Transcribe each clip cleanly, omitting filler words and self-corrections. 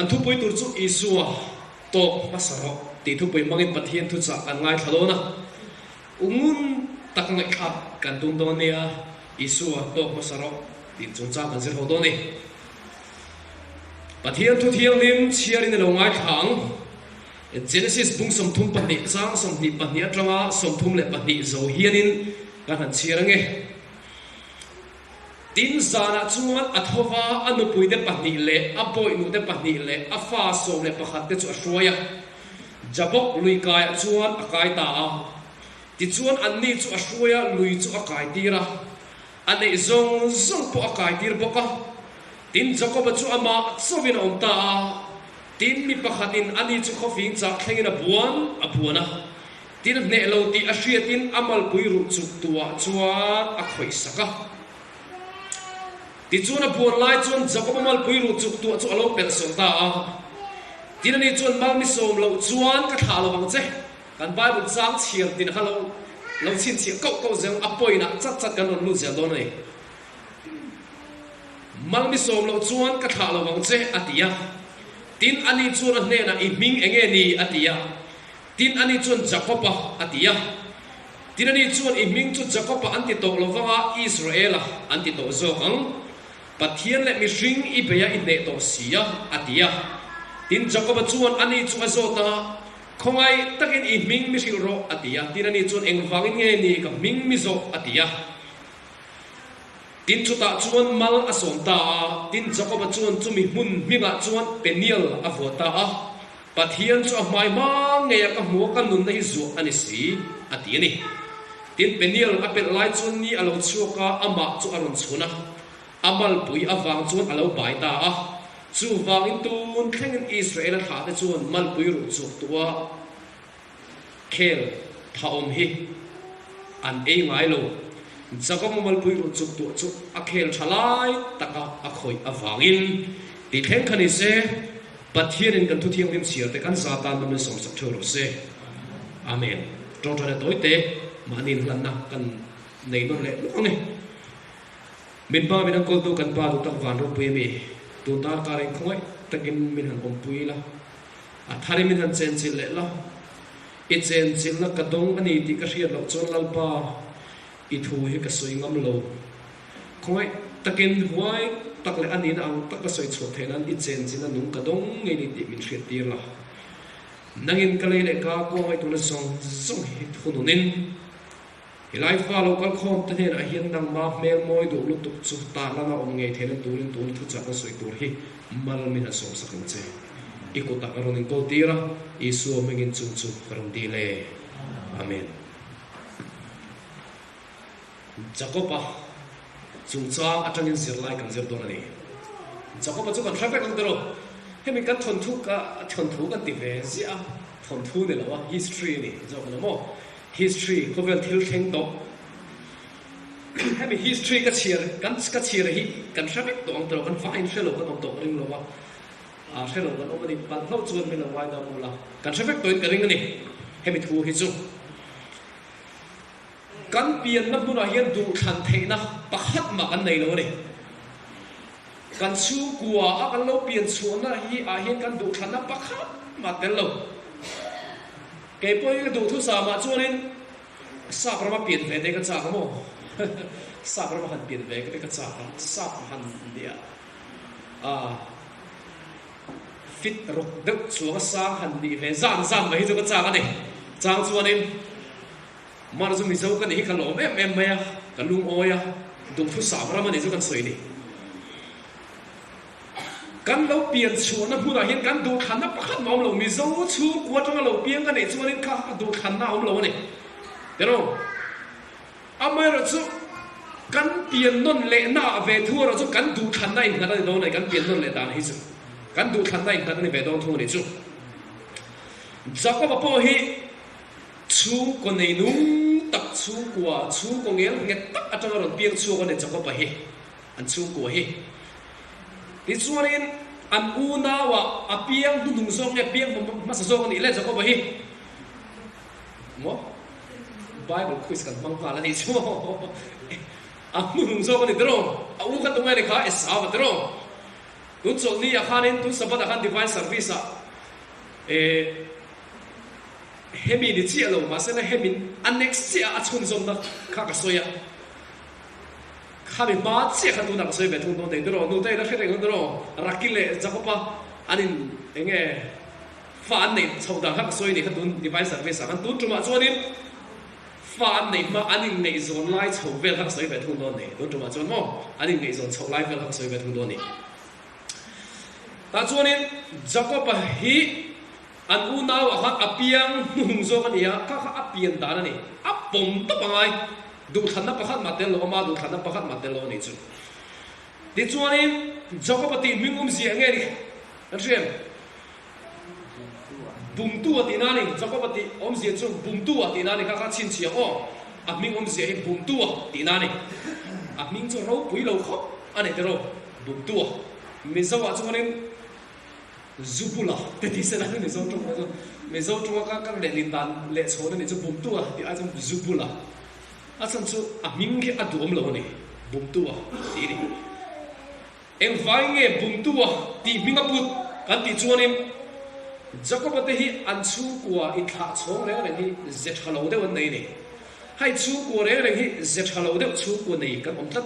Kan thupui tur chu Isua tawk hmasa rawh tih thupui hmangin Pathian thuchah kan ngaithla dawn a. Ngun tak ngaihthlak kan tum dawn nia, Isua tawk hmasa rawh tih chungchang kan zir ho dawn a ni. Pathian thu thianghlim chhiarin i lo ngaithla ang. Genesis bung 32 chang 22 atanga 32 zo hianin kan han chhiar ange. Tin, zanah chuan a tho va, a nupuite pahnih leh a bawihnute pahnih leh a fa 11 te chu a hruai a. Jabok lui kaiah chuan a kai ta a. Tichuan anni chu a hruai a, lui chu a kaitir a. A neih zawng zawng pawh a kaitir bawk a. Tin, Jakoba chu amah chauhin a awm ta a. Tin, mi pakhatin ani chu khawfing chah thlengin a buan a buan a. Tin, hneh lo tih a hriatin a malpui ruh chuk tuah chuan a khawih sak a. Tichuan a buan lai chuan Jakoba malpui ruh chuk tuah chu a lo pelh sawn ta a. Tin, ani chuan mal mi sawm loh chuan ka thlah lo vang che. Kan Bible chang chhiar tin kha lo lo chhinchhiah koh koh zel a point-ah chat chat kan rawn lut zel dawn a ni. Mal mi sawm loh chuan ka thlah lo vang che, a ti a. Tin, ani chuan a hnenah, I hming eng nge ni? a ti a. Tin, ani chuan, Jakob-a, a ti a. Tin, ani chuan, I hming chu Jakob-a an ti tawh lo vanga Israel-a an ti tawh zawk ang. Pathian leh mihring i bei a i hneh tawh si a, a ti a. Tin, Jakob-a chuan ani chu a zawt a, Khawngaih takin i hming mi hrilh rawh, a ti a. Tin, ani chuan, Engvangin nge ni ka hming mi zawh? a ti a. Tin, chutah chuan mal a sawm ta a. Tin, Jakoba chuan chumi hmun hmingah chuan Peniel a vuah ta a. Pathian chu a hmai hma ngei a ka hmu a, ka nunna hi zuah a ni si, a ti a ni. Tin, Peniel a pelh lai chuan ni a lo chhuak a, amah chu a rawn chhun a. A malpui avang chuan a lo bai ta a. Chuvangin tun thlengin Israel-a thlahte chuan malpui ruh chuk tuah Khel tha awm hi an ei ngai lo. Jakob malpui ruh chuk tuah chu a khel tha lai taka a khawih avangin tih thleng kha ni se, Pathianin kan thu thianghlim chhiar te kan za tan nawm in sawmsak theuh rawh se. Amen. Tawngtai leh tawi te mahni inhlanna kan nei nawn leh luah ang e. Min pa min ankawltu kan pa duh tak van ropui a mi, tun darkar in khawngaih takin min han awmpui la. A thar i min han chenchilh leh la, i chenchilhna ka dawng a ni tih ka hriat loh chuan Lalpa, i thu hi ka sawi ngam lo. Khawngaih takin huai tak leh a nihna ang taka sawi chhuah theih nan i chenchilhna nung ka dawng ngei ni tih min hriat tir la. Nangin ka lei leh ka kuangaih tuna zawng zawng hi thununin Helai fa lo kal khawm te hnenah hian nangma hmel mawi duh lutuk chu tarlanga awm ngei theihna turin tun thuchah kan sawi tur hi mal min han sawmsak ang che. I kutah ka rawn inkawl tir a, Isua hmingin chung chu ka rawn dil e. Amen. Jakob-a chungchang atangin zirlai kan zir dawn a ni. Jakob-a chu kan hre vek ang tiraw? Hemi kan thawnthu ka thawnthu kan ti ve ziah a, thawnthu ni lo a, history a ni zawk lo maw? History, khawvel thil thleng tawh. Hemi history ka chhiar, kan ka chhiar hi kan hre vek tawh ang tiraw, kan vain hre lo kan awm tawh ka ring lo a, aa hre lo kan awm a ni, palh hlauh chuan min lo ngaidam ula, kan hre vek tawhin ka ring a ni, hemi thu hi chu. Kan pianna hmunah hian duhthlan theihna pakhat mah kan nei lo a ni. Kan chhungkua a kan lo pian chhuahna hi ah hian kan duhthlanna pakhat mah tel lo. Kei pawh hi ka duh thusa mah chuanin sap rama pian ve te ka chak a maw? Sap rama han pian ve te ka chak a, sap han nia a fit rawk deuh chuang a sang han nih ve zan zan mai hi chu ka chak a ni. Chang chuanin Mar chu Mizo ka nih hi ka lawm em em mai a, ka lungawi a, duhthusam ram a nih chu kan sawi ni. Kan lo pian chhuahna hmunah hian kan duhthlanna pakhat mah a awm lo. Mizo chhungkua atanga lo piang ka neih chuanin kha duhthlanna a awm lo a ni. Tiraw? Amaherawh chu kan pian nawn lehnaah ve thu erawh chu kan duhthlanna innghat a ni dawn a ni. Kan pian nawn leh dan hi chu kan duhthlanna innghat a ni ve dawn thung a ni chu. Jakob-a pawh hi chhungkaw nei nung tak chhungkua, chhungkaw ngel nghet tak atanga rawn piang chhuak a ni Jakob-a hi. An chhungkua hi. Tichuanin an unauah a piang hnuhnung zawk nge piang hmasa zawk a nih le Jakoba hi? Maw? Bible quiz kan hmang nghal a nih chu maw? A hnuhnung zawk a ni tiraw? A u kha tunge ni kha? Esau a tiraw? Tun chawlhni ah khanin tun Sabbath ah khan Divine Service ah eh hemi ni chiah lo mahsela hemi a next chiah a a chhunzawmna kha ka sawi a. Khami hma chiah kha tunah ka sawi ve thung dawn thei tiraw? Nute ila hre reng dawn tiraw? Raki leh Jakob-a an in eng nge fa an neih chhoh dan kha ka sawi ni kha tun Divine Service ah khan tun tumah chuanin fa an neih hma an inngaihzawn lai chho vel kha ka sawi ve thung dawn ni tun tumah chuan maw an inngaihzawn chhoh lai vel kha ka sawi ve thung dawn ni. Tah chuanin Jakob-a hi An unau ah khan a piang hnuhnung zawk a ni a, kha kha a pian dan a ni. A pawm tawp a ngai. Duhthlanna pakhat mah tel lo, ama duhthlanna pakhat mah tel lo a nih chu. Tichuanin Jakob-a tih hming awmzia eng nge ni? Kan hria em? Bumtu a tihna a ni. Jakob-a tih awmzia chu bumtu a tihna a ni. Kha kha chhinchhiah aw. A hming awmzia hi bumtu a tihna a ni. A hming chu ropui lo khawp a ni tiraw? Bumtu a. Mizo ah chuanin Zu bula te ti sela Mizo tawng chu Mizo tawnga ka ka lehlin dan leh chhawn a nih chu Bumtua tih ai chuan Zu bula a chhan chu a hming khi a duhawm lo a ni Bumtua tih a ni. Engvai nge Bumtua tih hming a put kan tih chuanin Jakoba te hi an chhungkua inthlah chhawng reng reng hi ze tha lo deuh an nei a ni. Hei chhungkua reng reng hi ze tha lo deuh chhungkua nei kan awm tlat.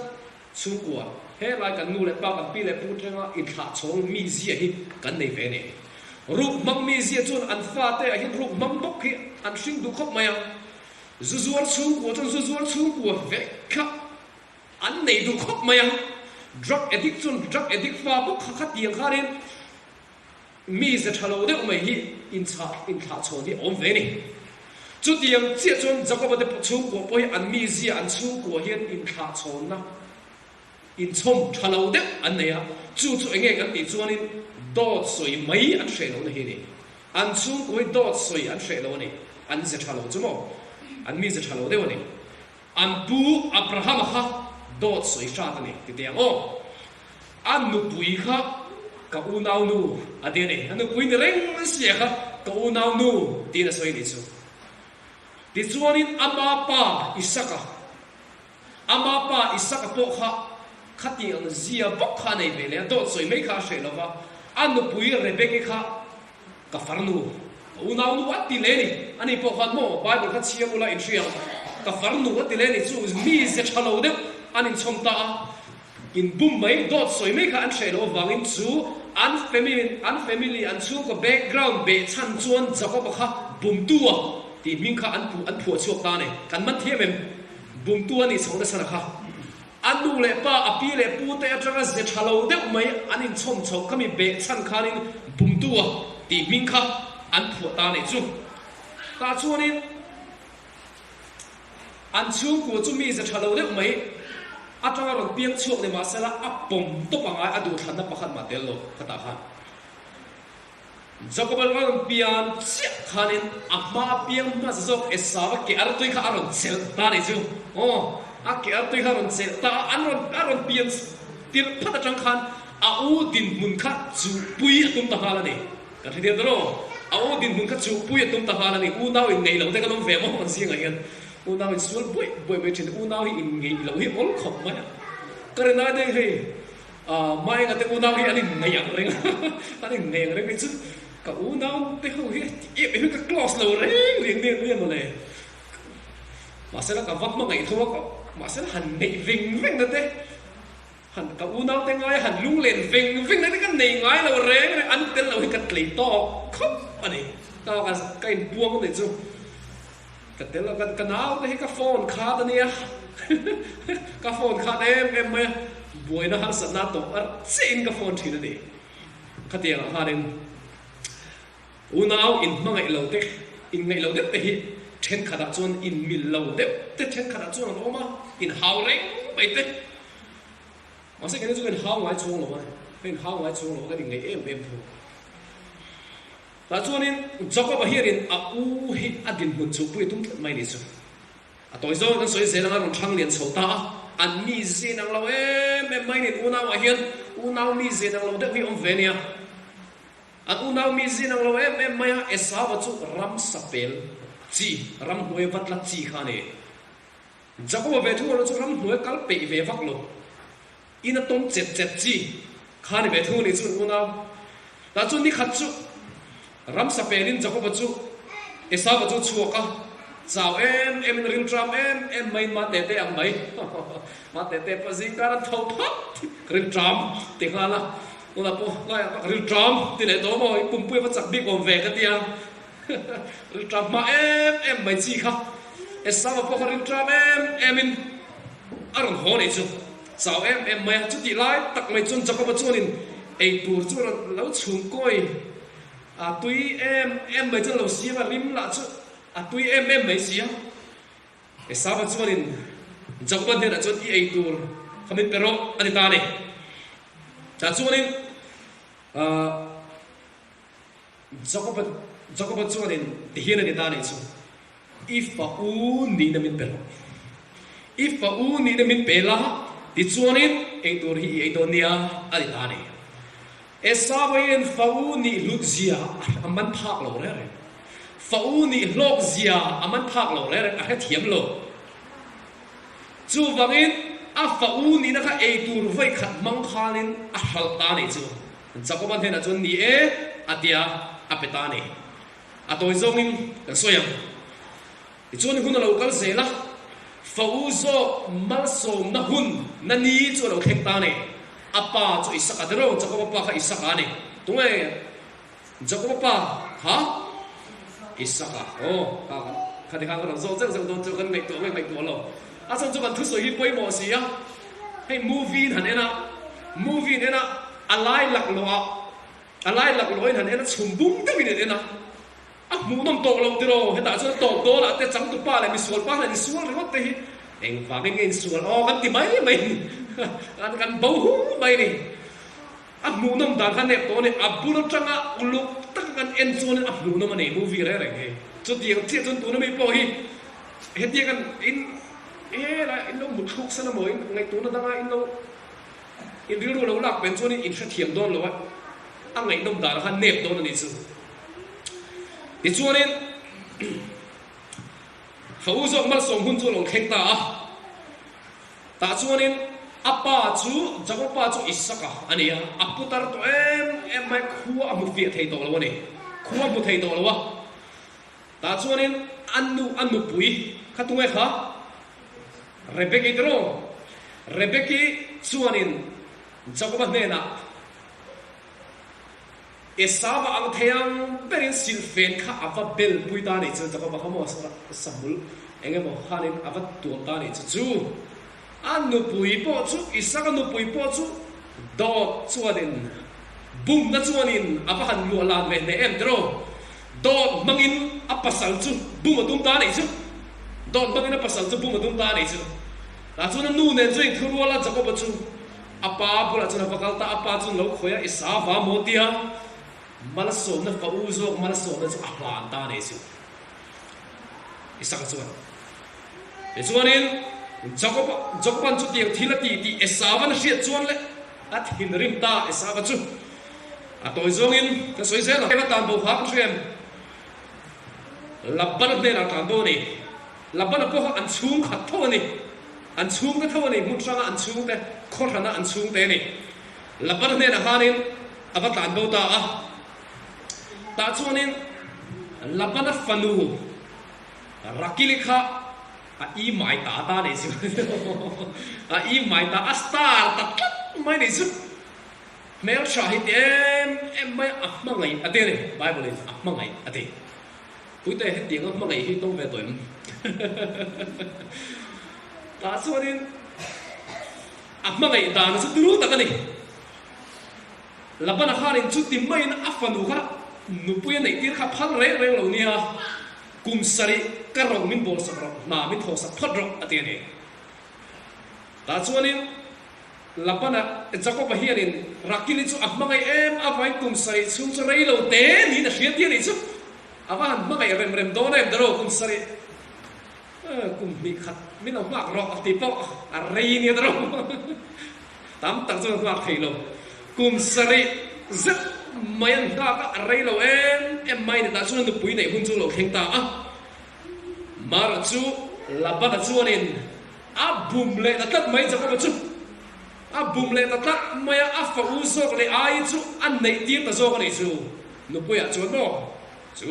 Chhungkua, helai kan nu leh pa, kan pi leh pu tlenga inthlah chhawng mizia hi kan nei ve a ni. Ruk hmang mizia chuan an fate ah hian ruk hmang bawk hi an hring duh khawp mai a. Zu zuar chhungkua chuan zu zuar chhungkua vek kha an nei duh khawp mai a. Drug addict chuan drug addict fa bawk kha khatiang khanin Mi ze tha lo deuh mai hi inchah inthlah chhawn hi a awm ve a ni. Chutiang chiah chuan Jakoba te chhungkua pawh hi an mizia an chhungkua hian inthlah chhawnna inchhawm tha lo deuh an nei a, chu chu enge kan tih chuanin dawt sawi mai an hreh lohna hi a ni. An chhungkua hi dawt sawi an hreh lo a ni, an ze tha lo chu maw? An mi ze tha lo deuh a ni. An pu Abrahama kha dawt sawi hrat a ni ti teh ang aw. A nupui kha ka unaunu a ti a ni. A nupui ni reng sia kha ka unaunu tiin a sawi a nih chu. Tichuanin ama pa Isaka, ama pa Isaka pawh kha khati ang zia bawk kha a nei ve leh a, dawt sawi mai kha a hreh lo va, a nupui Rebeki kha Ka farnu, ka unaunu a ti leh ni. Ani pawh khan maw Bible kha chhiar ula inhria ang. Ka farnu a ti leh ni chu mi ze tha lo deuh an inchhawm ta a. Inbum mai, dawt sawi mai kha an hreh loh avangin chu an family, an family, an chhungkaw background beh chhan chuan Jacob-a kha bumtu a tih hming kha an an phuah chhuak ta a ni. Kan man thiam em? Bumtu a nih chhohna chhan a kha. A nu leh pa, a pi leh pu te atanga ze tha lo deuh mai an inchhawm chhoh kha mi beh chhan khanin Bumtua tih hming kha an phuah ta anih chu. Tah chuanin an chhungkua chu mi ze tha lo deuh mai atanga rawn piang chhuak ni mahsela a pawm tawp angai a duhthlanna pakhat mah tel lo khatah khan. Jakob-a rawn pian chiah khanin a hma piang hmasa zawk Esau-a ke artui kha a rawn chelh ta a nih chu. Aw, a ke artui kha a rawn chelh ta a, an rawn a rawn pian tirh phat atang khan a u dinhmun kha chuhpui a tum ta nghal a ni. Kan hrethiam ta lo, a u dinhmun kha chuhpui a tum ta nghal a ni. Unau inngeih loh te kan awm ve maw kan zingah hian unau insual buaih buaih mai thin, unau hi inngeih loh hi awl khawp mai a. Ka rinai deuh hei. Maenga te unau hi an inngeih ang reng a, an inngeih ang reng mai chu ka unau te ho hi em em hi ka close lo reng reng nia nia mawle. Mahsela ka va hmangaih tho a, mahsela han neih veng veng na te, han ka unau te ngai han lunglen veng veng na te ka nei ngai lo reng reng, an tel lo hi ka tlei tawk khawp a ni. Ka ka inbuang a nih chu. Ka tel a, ka nau te hi ka phone khat a nia, ka phone khat em em mai a, buaina harsatna a tawp ar chiah in ka phone thin a ni. Khatiang ah khanin unau in hmangaih lo te, in ngaih lo deuh te hi thenkhat ah chuan in mil lo deuh te thenkhat ah chuan an awm a, in hau reng mai te. Mahse keini chu ka in hau ngai chuang lo a, ka in hau ngai chuang lo a, kan in ngaih em em thung. Tah chuanin Jakob-a hianin a u hi a dinhmun chhukpui a tum tlat mai ni chu. A tawi zawngin kan sawi zel anga rawn thlang lian chho ta a, an mi zin ang lo em em mai nen unauah hian unau mi zin ang lo deuh hi a awm ve nia. An unau mi zin ang lo em em mai a, Esau-a chu ramsa pel chi, ramhnuai va tla chi kha a ni. Jakob-a ve thung erawh chu ramhnuai kal peih ve vak lo, in a tawm chet chet chi. Kha ni ve thung a nih chu unau. Tah chuan ni khat chu ramsa pelin Jakoba chu Esauva chu a chhuak a, chau em em in rilṭam em em maiin mah teh teh ang mai, mah teh teh pawh zingkar an tho phawt rilṭam ti nghal a, tunah pawh ngaiah ka rilṭam ti leh tawh maw, i pumpui a va chak bik awm ve ka tia, rilṭam hma em em mai chi kha Esauva pawh kha rilṭam em em in a rawn haw nih chu. Chau em em mai a, chutih lai tak mai chuan Jakoba chuanin ei tur chu rawn lo chhung kawi a tui em em mai chuan lo siam a, rim lah chu a tui em em mai si a. Esauva chuanin Jakoba hnenah chuan i ei tur kha min pe rawh a ti ta a ni. Tah chuanin ahh. Jakoba Jakoba chuanin tihian a ni ta anih chu, I fa u nihna min pe rawh. I fa u nihna min pe la, tichuanin eitur hi i ei dawn nia a ti ta a ni. Esauin fa u nih hlut zia a man phak lo reng reng. Fa u nih hlawk zia a man phak lo reng reng, a hrethiam lo. Chuvangin a fa u nihna kha eitur vawikhat hmang khanin a hralh ta anih chu. Jakoba hnenah chuan ni e a tia a pe ta a ni. A tawi zawngin kan sawi ang. Tichuan hun a lo kal zel a, fa u zawk malsawmna hun na ni chu a lo thleng ta a ni. A pa chu Isaka tiraw, Jakoba pa kha Isaka a ni. Tunge Jakoba pa kha? Isaka. Aw, kha kha tikhan ka rawn zawk zeuh zeuh dawn chu kan ngaihtuah nge ngaihtuah lo. A chhan chu kan thusawi hi pawimawh si a, hei movie in han en a, movie in en a, a lai laklawh ah, a lai laklawh in han en a, chhum bung deuhin an en a, a hmuhnawm tawh loh tiraw, hetah chuan tawp dawn ah te changtupa leh misual pa hian insual ringawt te hi engvangin nge insual aw kan ti mai mai ni, kan bo hung mai ni. A hmuhnawm dan kha nep tawh a ni, a bul atanga uluk taka kan en chuanin a hmuhnawm a ni movie reng reng hi. Chutiang chiah chuan tuna mi pawh hi hetiang kan in helai in lo muthluk san emaw in ngaihtuahna danga in lo in rilru lo lak pen chuanin in hrethiam dawn lo a, a ngaihnawm dan kha nep dawn a ni chu. Tichuanin Fa u zawk malsawm hun chu a lo thleng ta a. Tah chuanin a pa chu Jakob pa chu Isaka a ni a, a putar tawh em em mai, khua a hmu fiah thei tawh lo a ni, khua a hmu thei tawh lo a. Tah chuanin a nu, a nupui kha tunge kha? Rebeki tiraw? Rebeki chuanin Jakoba hnenah, Esava ang thei ang berin silhfen kha a va bel pui ta a nih chu, Jakoba kha maw sahmul eng emaw khanin a va tuam ta a nih chu. Chu a nupui pawh chu, Isaka nupui pawh chu dawt chuanin, bumna chuanin a va han luah lan ve hneh em tiraw? Dawt hmangin a pasal chu bum a tum ta a nih chu. Dawt hmangin a pasal chu bum a tum ta a nih chu. Tah chuan a nu nen chu inthurual a, Jakoba chu A pa bulah chuan a va kal ta, a pa chuan lo khawi a, i sa va maw tia malsawmna fa u zawk malsawmna chu a hlan ta a nei chu. Isaka chuan. Tichuanin Jakob Jakoban chutiang thil a tih tih Esauan a hriat chuan leh a thinrim ta Esaua chu a tawi zawngin ka sawi zel ang. Eva tan bo kha ka hria em? Labana hnenah tan bo a ni. Labana pawh kha an chhungkhat tho a ni. An chhungte tho a ni, hmun hranga an chhungte, khaw hrana an chhungte a ni. Labana hnenah khanin a va tlan bo ta a. Tah chuanin Labana fanu Rakili kha a i mai ta ta nih chu. A i mai ta, a star ta tlat mai nih chu. Hmeltha hi ti em em mai a, a hmangaih a ti a ni, Bible in a hmangaih a ti. Puite hetiang a hmangaih hi tawng ve tawh em? Tah chuanin a hmangaih dan chu turu tak a ni. Labana khanin chuti maiin a fanu kha nupui a neih tir kha phal reng reng lo nia, kum sarih ka ro min bawlsak rawh, hna min thawhsak phawt rawh a ti a ni. Tah chuanin Labana, Jakoba hianin Rakili chu a hmangaih em avangin kum sarih chhung chu rei lo te niin a hria tir anih chu. A va han hmangaih rem rem dawn em dawrh kum sarih kum hnih khat min lo nghak rawh a ti pawh a rei nia dawrh tam tak chuan a nghak thei lo. Kum sarih zet mai an nghak a, a rei lo em em mai ni tah chuan a nupui neih hun chu lo thleng ta a. Mara chu Labana chuanin A bum leh ta tlat mai Jakoba chu. A bum leh ta tlat mai a, a fa u zawk leh ai chu a neih tir ta zawk a nih chu. Nupuiah chuan maw chu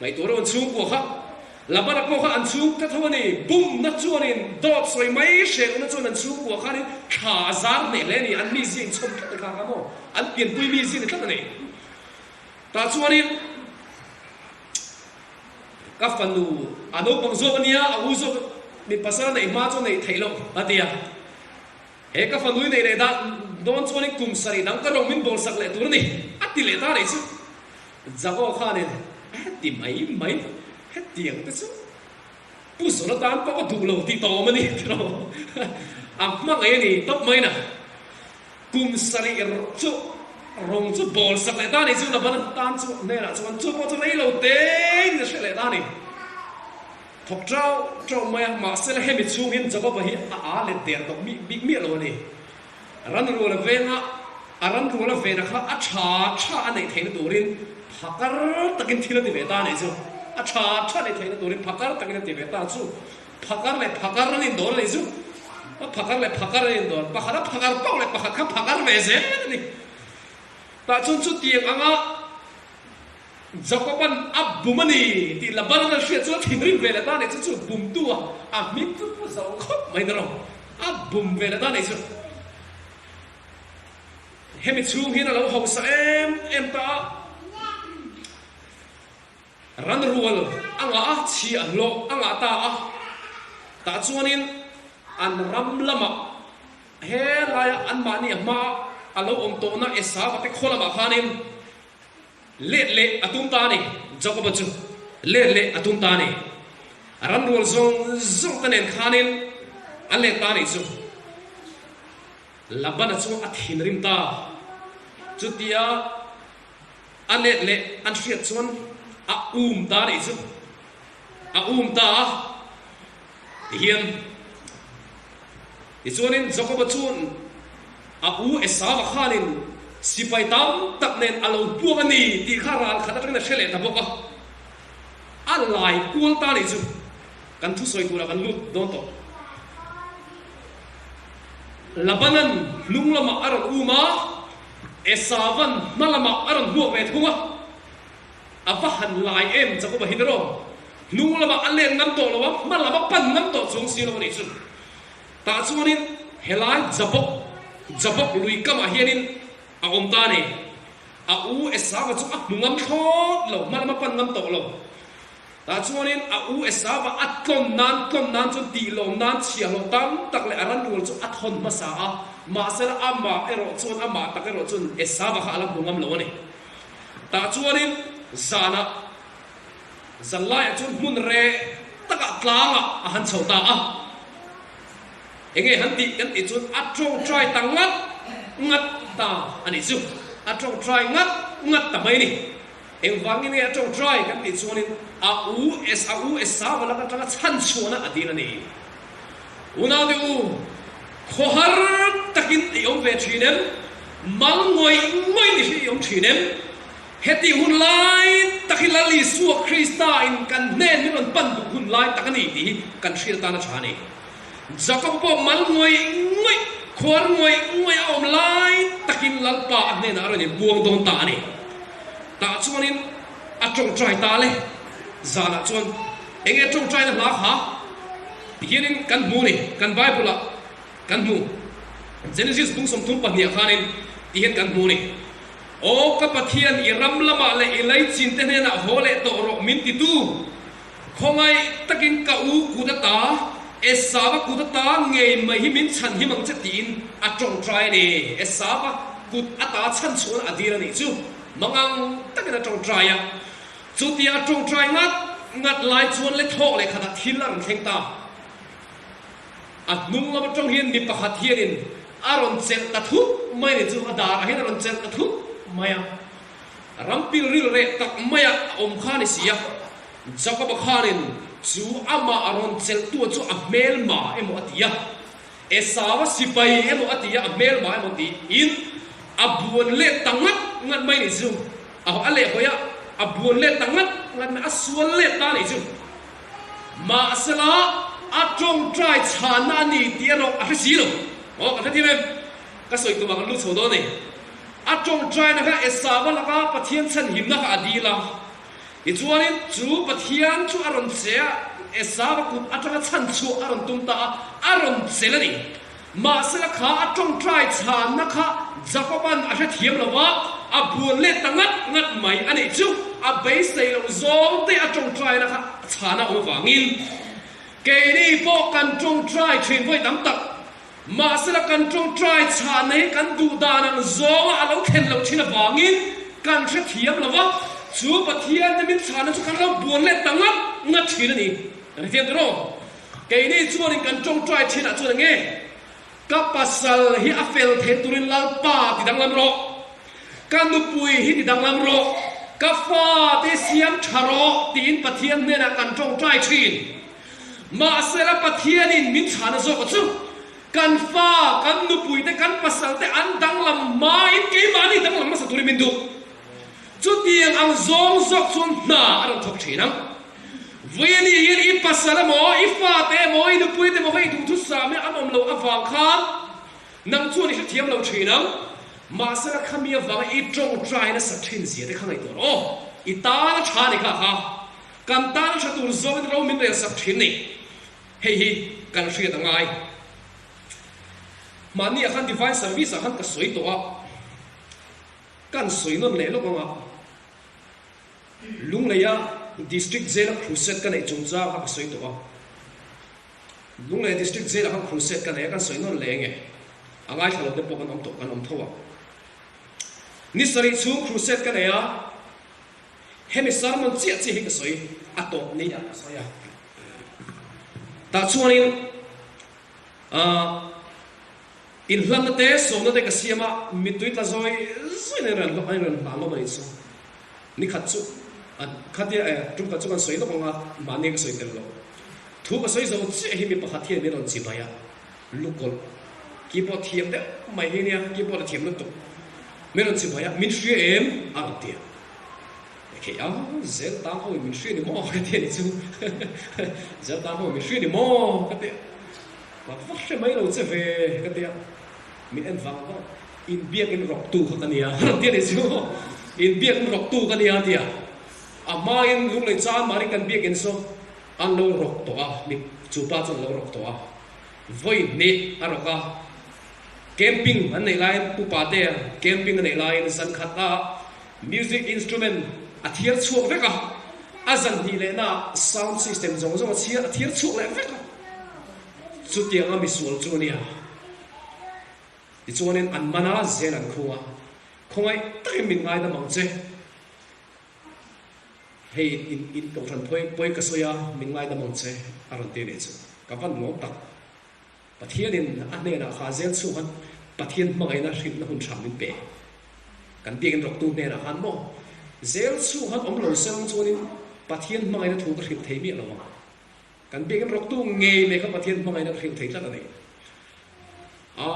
ngaihtuah reuh an chhungkua kha Labana pawh kha an chhung tlat ho a ni. Bumna chuanin dawt sawi mai hrehlohna chuan an chhungkua khanin thla a zar hneh hle a ni. An mizia inchhawm tlat a kha kha maw an pianpui mizia ni tlat a ni. Tah chuanin Ka fanu a naupang zawk a nia, a u zawk mi pasal a neih hma chu a neih theih loh a ti a. He ka fanu i neih leh dah dawn chuanin kum sarih dang ka rawng min bawlsak leh tur a ni a ti leh ta rih chu. Jago khanin heti mai mai hetiang te chu Pu Zawna tan pawh ka duh lo tih tawm a ni tiraw a hmangaih a ni tawp mai na. Kum sarih chu rawng chu bawl sak leh ta a ni chu Laban tan chu hnenah chuan chu pawh chu rei lo tein a hre leh ta a ni. Thawk ṭau ṭau mai a, mahsela hemi chhung hian Jakoba hi a â let der tawh bik miah lo a ni. Ran rual a venga a ran rual a vena kha a ṭha ṭha a neih theihna turin phakar takin thil a ti ve ta a nih chu. A ṭha ṭha neih theihna turin phakar takin a ti ve ta chu. Phakar leh phakar an indawr a nih chu. Phakar leh phakar an indawr. Pakhat a phakar pauh leh pakhat kha phakar ve zel a ni. Tah chuan chutiang anga Jakoban a bum a ni tih Laban-an a hriat chuan a thinrim ve leh ta a nih chu. Chu bumtu a a hming chu pu zo khawp mai ni lo. A bum ve leh ta a nih chu. Hemi chhung hian a lo hausa em em ta a. Ran rual a ngah a, chhiah hlawh a ngah ta a, tah chuanin an ram lamah he laia anmahni a hma a lo awm tawhna Esava te khaw lamah khanin let leh a tum ta a ni. Jakoba chu let leh a tum ta a ni. Ran rual zawng zawng te nen khanin an let ta a nih chu. Labana chu a thinrim ta. Chutia. A let leh an hriat chuan a um ta nih chu a um ta a tihian tichuanin Jakoba chuan a u Esava khanin sipai tam tak nen a lo buak a ni tih kha ral khat atangin a hre leh ta bawk a, a lai kual ta nih chu kan thusawi turah kan lut dawn tawh. Labanan hnung lamah a rawn um a, Esavan hma lamah a rawn hmuak ve thung a. A va han lai em Jakoba hi erawh hnung lamah a len ngam tawh lo a, hma lam a pan ngam tawh chuang si lo a nih chu. Tah chuanin helai Jabok, Jabok lui kamah hianin a awm ta a ni. A u Esava chu a hmu ngam thlawt lo, hma lam a pan ngam tawh lo. Tah chuanin a u Esava a tlawn nan tlawn nan chuan tihlawm nan chhiahhlawh tam tak leh a ran rual chu a thawn hmasa a, mahsela amah erawh chuan amah tak erawh chuan Esava kha a la hmu ngam lo a ni. Tah chuanin zanah zan laiah chuan hmun reh takah tlangah a han chho ta a. Enge han tih kan tih chuan a tawngtai ta ngat ngat ta a nih chu. A tawngtai ngat ngat ta mai a ni. Engvangin nge a tawngtai kan tih chuanin a u es a u Esau lak atanga chhan chhuahna a dil a ni. Unaute u, khawhar takin i awm ve thin em? Mal ngawih ngawih ni hi i awm thin em? Heti hun lai tak hi Lal Isua Krista in kan hnen min rawn pan duh hun lai tak a ni tih hi kan hriat atan a tha a ni. Jakob pawh mal ngawih ngawih, khuar ngawih ngawih a awm lai takin Lalpa a hnenah a rawn inbuang dawn ta a ni. Tah chuanin a tawngtai ta le. Zanah chuan eng nge tawngtaina hla kha? Tihianin kan hmu a ni, kan Bible-ah kan hmu. Genesis bung 32 ah khanin tihian kan hmu a ni. Aw ka Pathian, i ram lamah leh i leichin te hnenah haw leh tawh rawh min titu. Khawngaih takin ka u kut ata, Esava kut ata ngei mai hi min chhan him ang che tiin a tawngtai a ni. Esava kut ata chhan chhuahna a dil a nih chu mangang takin a tawngtai a. Chutia a tawngtai ngat ngat lai chuan le thawk leh khatah thil a rawn thleng ta. A hnung lam atang hian mi pakhat hianin a rawn chelh ta thut mai a ni chu, a darah hian a rawn chelh ta thut mai a. Ram pilril reh tak maia a awm kha a ni si a, Jakoba khanin chu amah a rawn chelhtu chu a hmelma emaw a ti a, Esau-a sipai emaw a ti a, a hmelma emaw tiin a buan let ta ngat ngat mai a nih chu. A a lehhawi a, a buan let ta ngat ngat mai, a sual let ta a nih chu. Mahsela a tawngtai chhanna a ni tih erawh a hre si lo. Aw, kan hre thiam em? Ka sawi tumah kan lut chho dawn a ni. A tawngtaina kha Esava laka Pathian chhanhimna kha a dil a. Tichuanin chu Pathian chu a rawn che a, Esava kut atanga chhan chhuah a rawn tum ta a, a rawn chelh a ni. Mahsela kha a tawngtai chhanna kha Jakoban a hrethiam lo va, a buan let ta ngat ngat mai a nih chu. A beisei loh zawng te a tawngtaina kha chhana awm vangin keini pawh kan tawngtai thin vawi tam tak. Mahsela kan tawngtai chhanna hi kan duh dan ang zawnga a lo thlen loh thin avangin kan hrethiam lo va, chu Pathian te min chhanna chu kan lo buan let ta ngat ngat thin a ni. Kan hrethiam tawh rawh. Keini chuanin kan tawngtai thinah chuan enge? Ka pasal hi a fel thei turin Lalpa ti danglam rawh. Ka nupui hi ti danglam rawh. Ka fate siam tha rawh tiin Pathian hnenah kan tawngtai thin. Mahsela Pathianin min chhana zawk chu kan fa, kan nupuite, kan pasalte an danglam hmain keimahni danglam hmasa turin min duh. Chutiang ang zawng zawk chuan hna a rawn thawk thin ang. Vawiini hian i pasal emaw, i fate emaw, i nupuite emaw kha i duhthusam hi an awm loh avang khan nang chuan i hrethiam lo thin ang. Mahsela khami avanga i tawngtai nasa thin zia te kha ngaihtuah rawh aw. I tana tha ni kha kha. Kan tana tha tur zawngin ro min rel sak thin ni. Hei hi kan hriat a ngai. Mahni ah khan Divine Service ah khan ka sawi tawh a. Kan sawi nawn leh lawk ang a, Lungleia District Jail-a crusade ka neih chungchang kha ka sawi tawh a. Lungleia District Jail-ah khan crusade ka nei a, kan sawi nawn leh enge? A ngaithla lo te pawh kan awm tawh, kan awm tho a. Ni sarih chhung crusade ka nei a, hemi sermon chiah chiah hi ka sawi a tawp ni ah ka sawi a. Tah chuanin ah. Inhlanna te, sawmna te ka siam a, mittui tla zawi zawiin an rawn an rawn hlah lawm a nih chu. Ni khat chu a khatia eh tum khat chu kan sawi lawk ang a, mahni ka sawi tel lo. Thu ka sawi zo chiah hi mi pakhat hian min rawn chibai a, lukawlh keyboard thiam deuh mai hi nia, keyboard a thiam lutuk. Min rawn chibai a, min hria em? a rawn ti a. Khei a, zel tang ho in min hria ni maw? ka ti a nih chu. Zel tang ho in min hria ni maw? ka ti a. Ka va hre mai lo che ve ka ti a, min en vang vang, inbiakin rawktu kha ka nia a ti a nih chu, inbiakin rawktu ka nia a ti a, a hmain lunglei chan mahni kan biakin saw an lo rawk tawh a, mi chu pa chuan a lo rawk tawh a, vawi hnih a rawk a, camping an neih laiin pu Patea camping a neih laiin zan khat a music instrument a thiar chhuak vek a, a zan hnih lehna ah sound system zawng zawng a chhiar a thiar chhuak leh vek a. Chutianga misual chu a nia. Tichuanin an man a, zel an khung a. Khawngaih takin min ngaidam ang che. Hei in in kohhran phawi pawi ka sawi a, min ngaidam ang che a rawn ti a nih chu. Ka van lawm tak. Pathianin a hnenah kha zel chhung khan Pathian hmangaihna hrilhna hun tha min pe. Kan biakin rawktu hnenah khan maw zel chhung khan awm lo se ang chuanin Pathian hmangaihna thu ka hrilh thei miah lo ang. Kan biakin rawktu ngei mai kha Pathian hmangaihna ka hrilh thei tlat a ni. A,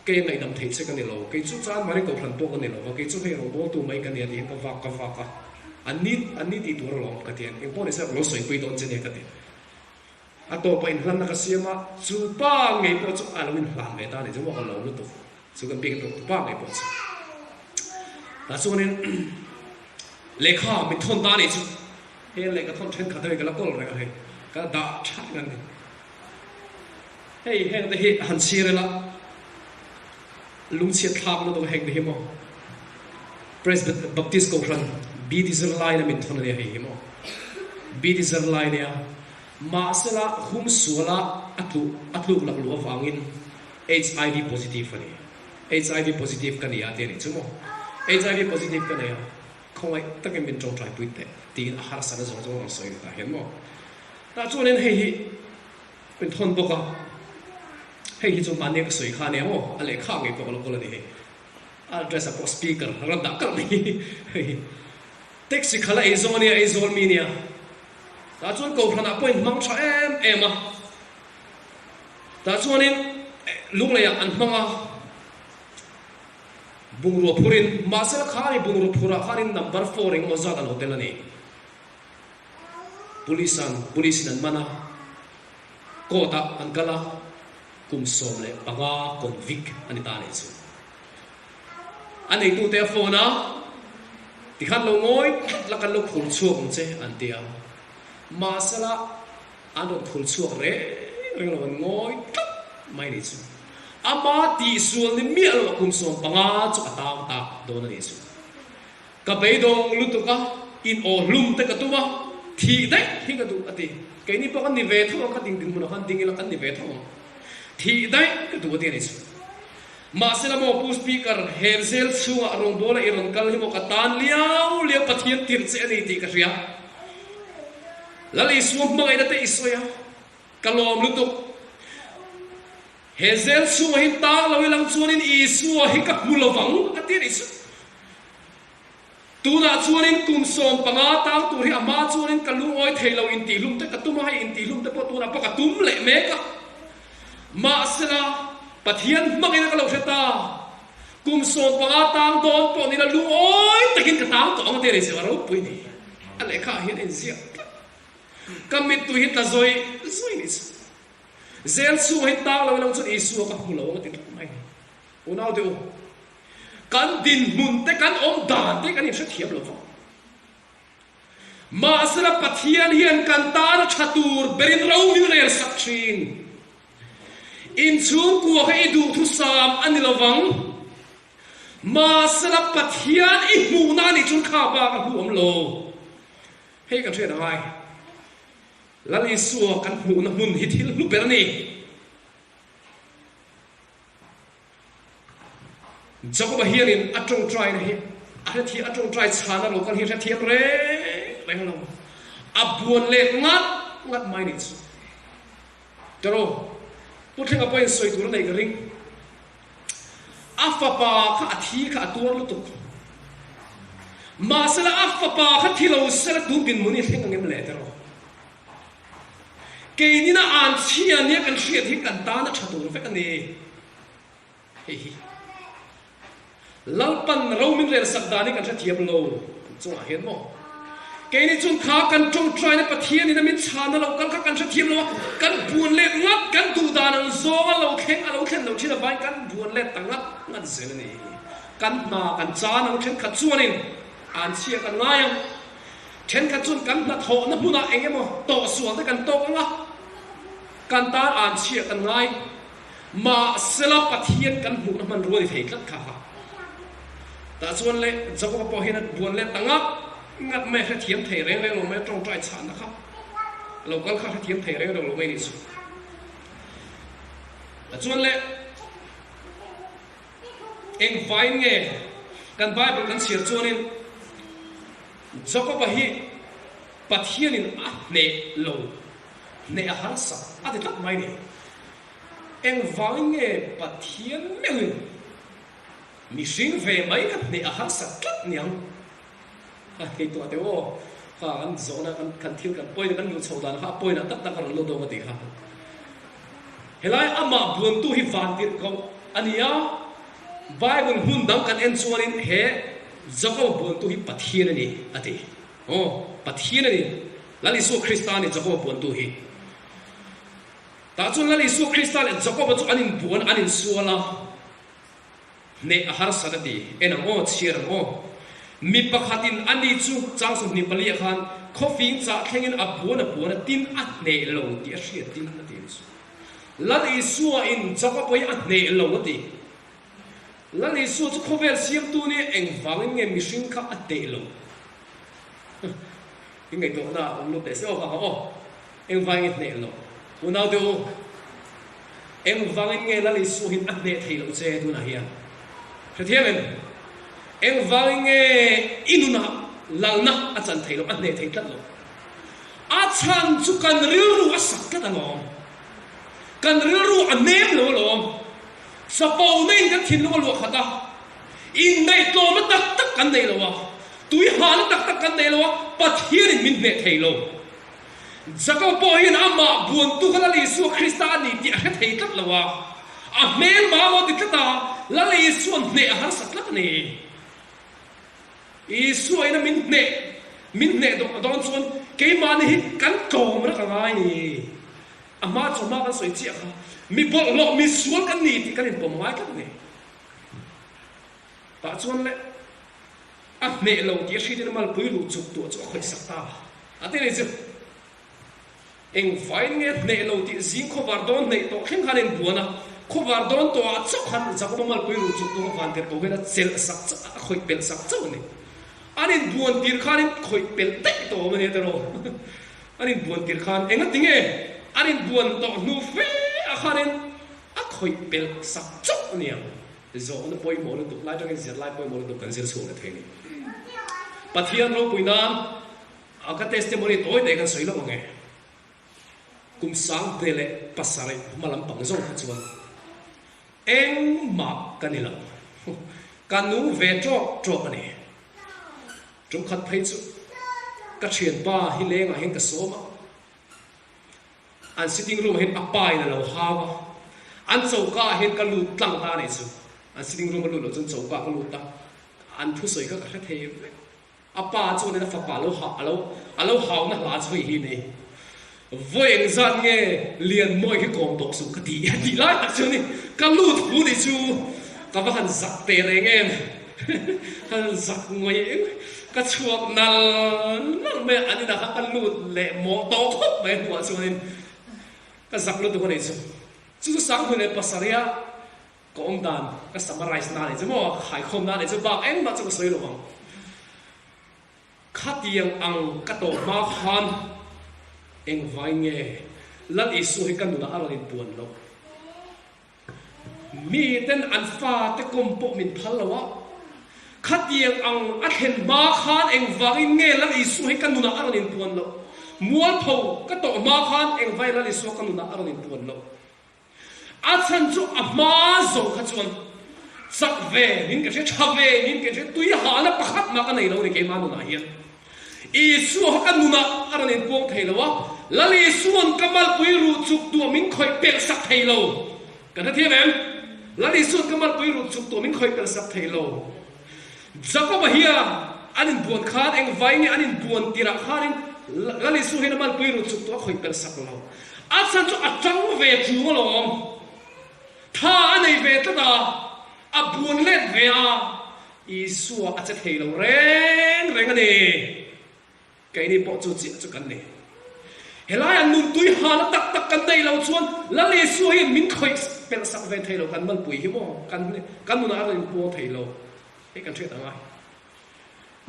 kei ngaihdam theih che ka ni lo, kei chu chan mari kohhran pawh ka ni lo va, kei chu hei rawngbawltu mai ka ni a ti hian ka vak ka vak a, an ni an ni tih tur alawm ka ti a, engpawh ni se ka lo sawipui dawn che nia ka ti. A tawpah inhlanna ka siam a, chu pa ngei pawh chu a lo inhlan ve ta a ni chu maw ka lo lutuk. Chu kan biak dawk pa ngei pawh chu. Tah chuanin lehkha min thawn ta anih chu. Hei an lehkha thawn thenkhat hei ka la kawl reng a hei. Ka dah tha reng a ni. Hei heng te hi han chhir ila lungchhiat thlak lutuk a heng te hi maw. Presbyterian Baptist Kohhran BD zirlai na min thawn a nia hei hi maw. BD zirlai nia mahsela humsuala a tluh a tluk lak luh avangin HIV positive a ni. HIV positive ka ni a ti a nih chu maw? HIV positive ka nei a, khawngaih takin min tawngtai pui teh tiin a harsatna zawng zawng a rawn sawi tah hian maw? Tah chuanin hei hi min thawn bawk a, hei hi chu mahni ka sawi kha a nia maw? A lehkha ngei pawh ka lo kawl a ni hei. A address ah pawh speaker a rawn dah kalh mai hi hei hi. Taxi khalh a ei zawng a nia, ei zawl mi nia. Tah chuan Kohhranah pawh in hmang tha em em a. Tah chuanin Lungleiah an hmang a, bungrua phurin, mahsela kha ani bungrua phurah khanin number four engemaw zat a lo tel a ni. Police an, police in an man a, court ah an kal a, kum 15 convict a ni ta a nih chu. A neitute a phone a, Tikhan lo ngawi tlat la kan lo khur chhuak ang che an ti a. Mahsela an rawn khur chhuak reng reng lo, an ngawi tlat mai nih chu. Ama tihsual ni miah lo a kum 15 chu a tang tak dawn a nih chu. Ka beidawng lutuk a, in aw hlum te ka tum a, thih daih hi ka duh a ti. Keini pawh kan ni ve tho ang, ka ding dinhmunah khan ding ila kan ni ve tho ang. Thih daih ka duh a ti a nih chu. Mahsela maw Pu Speaker, he zel chhungah rawngbawla i rawn kal hi maw ka tan liau liau Pathian tirh che a ni tih ka hria. Lal Isua hmangaihna te i sawi a, ka lawm lutuk. He zel chhungah hin tang lo i lang chuanin Isua hi ka hmu lovang a ti a nih chu. Tunah chuanin kum 15 tang tur hi a hma chuanin ka lungawi thei lo intihlum te ka tum a, hei intihlum te pawh tunah pawh ka tum leh mek a. Mahsela, Pathian hmangin a ka lo hre ta. Kum 15 tang dawn pawh nila lungawi takin ka tang tawh ang a ti a ni chu, a ropui ni. A lehkha ah hian a inziak tlat. Ka mittui hi tla zawi zawi ni chu. Zel chhungah hi tang lo ilo chuan Isua ka hmu lo ang a ti tlat mai ni. Unaute u, kan dinhmun te, kan awm dan te kan inhrethiam lo vang. Mahsela Pathian hian kan tana tha tur berin ro min rel sak thin. Inchhungkua kha i duhthusam a ni lo vang. Mahsela Pathian i hmuhna a nih chuan kha bak a hmu awm lo. Hei kan hriat a ngai. Lal Isua kan hmuhna hmun hi thil hlu ber a ni. Jakoba hianin a tawngtaina hi a hrethiam, a tawngtai chhana lo kal hi a hrethiam reng reng lo. A buan let ngat ngat mai nih chu. Tero, Pu Thlenga pawhin sawi tur a nei ka ring. A fapa kha a thi kha a tuar lutuk. Mahsela a fapa kha thi lo sela tun dinhmun hi thleng ang em le tero. Keinina an chhia nia kan hriat hi kan tan a tha tur vek a ni. Hei hi Lalpan ro min rel sak dan hi kan hrethiam lo kan chungah hian maw? Keini chuan kha kan tawngtaina Pathianin a min chhana lo kal kha kan hrethiam lo a, kan buan let ngat, kan duh dan ang zawng a lo thleng a lo thlen lo thin avangin kan buan let ta ngat ngat zel a ni. Kan hna kan chan ang thenkhat chuanin an chhia kan ngai ang. Thenkhat chuan kan hnathawhna hmunah eng emaw tawhsual te kan tawk ang a, kan tan an chhia kan ngai. Mahsela Pathian kan hmuhna hmanrua ni thei tlat kha kha. Tah chuan le Jakoba pawh hian a buan let ta ngat ngat mai a hrethiam thei reng reng lo mai a, tawngtai chhahna kha a lo kal kha a hrethiam thei reng reng lo mai a nih chu. Tah chuan le engvain nge kan Bible kan chhiar chuanin Jakoba hi Pathianin a hneh lo, hneh a harsa a ti tlat mai ni. Engvangin nge Pathian meuhin mihring ve mai kha hneh a harsa tlat niang? A ngaihtuah teh aw, kha kan zawhna kan kan thil kan pawina kan luh chhoh dan kha a pawina tak tak a rawn lut dawn ka tih kha. Helai amah buantu hi vantirhkoh a ni a, Bible hmun dang kan en chuanin he Jakoba buantu hi Pathian a ni a ti. Aw, Pathian a ni. Lal Isua Krista a ni Jakoba buantu hi. Tah chuan Lal Isua Krista leh Jakoba chu an inbuan, an insual a, hneh a harsat a ti. En ang aw, chhiar ang aw. Mi pakhatin a ni chu chang 24 ah khan khawfing chah thlengin a buan a buan a, tin a hneh lo tih a hriatin a ti ang chu. Lal Isua in Jakoba hi a hneh lo a ti. Lal Isua chu khawvel siamtu nia engvangin nge mihring kha a hneh lo? I ngaihtuahna a awm lut teh se aw kha aw. Engvangin nge hneh loh? Unau te u, engvangin nge Lal Isua hian a hneh theih loh che tunah hian? Hrethiam em? Engvangin nge i nunah lalna a chan theih loh, a hneh theih tlat loh? A chhan chu kan rilru a sak tlat alawm. Kan rilru a nem lo alawm. Chapo naiin kan thinlung a luah khat a, ingaihtlawmna tak tak kan nei lo a, tuihahna tak tak kan nei lo a, Pathianin min hneh thei lo. Jakob pawh hian amah buantu kha Lal Isua Krista a ni tih a hre thei tlat lo a, a hmel mah maw ti tlat a, Lal Isua'n hneh a harsa tlat a ni. Isua ina min hneh, min hneh dawn chuan keimahni hi kan tlawm rak a ngai ni. A hma chu hma kan sawi chiah kha, mi bawlhhlawh, mi sual kan ni tih kan inpawm ngai tlat a ni. Tah chuan le a hneh lo tih a hriatin a malpui ruh chuk tuah chu a khawih sak ta a ti ni chu. Engvain nge hneh lo tih zing khawvar dawn hneih tawh thleng khan a inbuan a, khawvar dawn tawhah chauh khan Jakoba malpui ruh chuk tuah van tirh ko hian a chelh sak chauh a, a khawih pelh sak chauh a ni. An inbuan tir khan in khawih pelh daih tawh awm a nia tiraw. An inbuan tir khan engati nge an inbuan tawh hnu fe ah khanin a khawih pelh sak chauh a ni ang. Zawhna pawimawh lutuk lai atangin zirlai pawimawh lutuk kan zir chhuak leh thei a ni. Pathian ropui nan a ka testimony tawi te kan sawi lo ang e. Kum sang te leh pasarih hma lampang zawng kha chuan engmah ka ni lo. Ka nu ve tawk tawk a ni. Tum khat phei chu ka thianpa hi lengah hian ka sawm a. An sitting room ah hian a pa in a lo hau a, an choka ah hian ka lut tlang ta a nih chu. An sitting room a lut loh chuan choka ah ka lut a, an thusawi kha ka hre thei vek. A pa chuanin a fapa a lo ha a lo a lo hauna hla chu hei hi ni. Vawi engzat nge Lianmawi khi kawm tawh suh ka ti a tih lai tak chu a ni. Ka lut hu nih chu ka va han zak teh reng em. Han zak ngawih ngawih, ka chhuak nal nal mai a, an inah khan ka lut leh mawh tawh khawp mai hnuah chuanin ka zak lutuk a nih chu. Chu chu Sanghmui leh Pasarih-a ka awm dan ka summarize na a nih chu maw, ka khaikhawm na a nih chu bak engmah chu ka sawi lo ang. Khatiang ang ka tawh hma khan engvai nge Lal Isua hi ka nunah a rawn inpuan loh? Miten an fate kawm pawh min phal lo a, khatiang ang a thlen hma khan engvangin nge Lal Isua hi ka nunah a rawn inpuan loh? Mualpho ka tawh hma khan engvai Lal Isua ka nunah a rawn inpuan loh? A chhan chu a hma zawng kha chuan chak ve nin ka hria, tha ve nin ka hria, tui hahna pakhat mah ka nei lo a ni keimah nunah hian. Isua kha ka nunah a rawn inpuang thei lo a, Lal Isua'n ka malpui ruh chuk tuah min khawih pelh sak thei lo. Kan hrethiam em? Lal Isua'n ka malpui ruh chuk tuah min khawih pelh sak thei lo. Jakoba hian an inbuan khan engvai nge an inbuan tirah khanin Lal Isua hian a malpui ruh chuk tuah a khawih pelh sak lo. A chhan chu a tang ve chung alawm. Tha a nei ve tlat a, a buan let ve a. Isua a che thei lo reng reng a ni. Keini pawh chu chiah chu kan ni. Helaiah nun tui hana tak tak kan nei lo chuan Lal Isua hian min khawih pelh sak ve thei lo, kan malpui hi maw, kan kan nunah a rawn inpuang thei lo. Hei kan hriat ang a.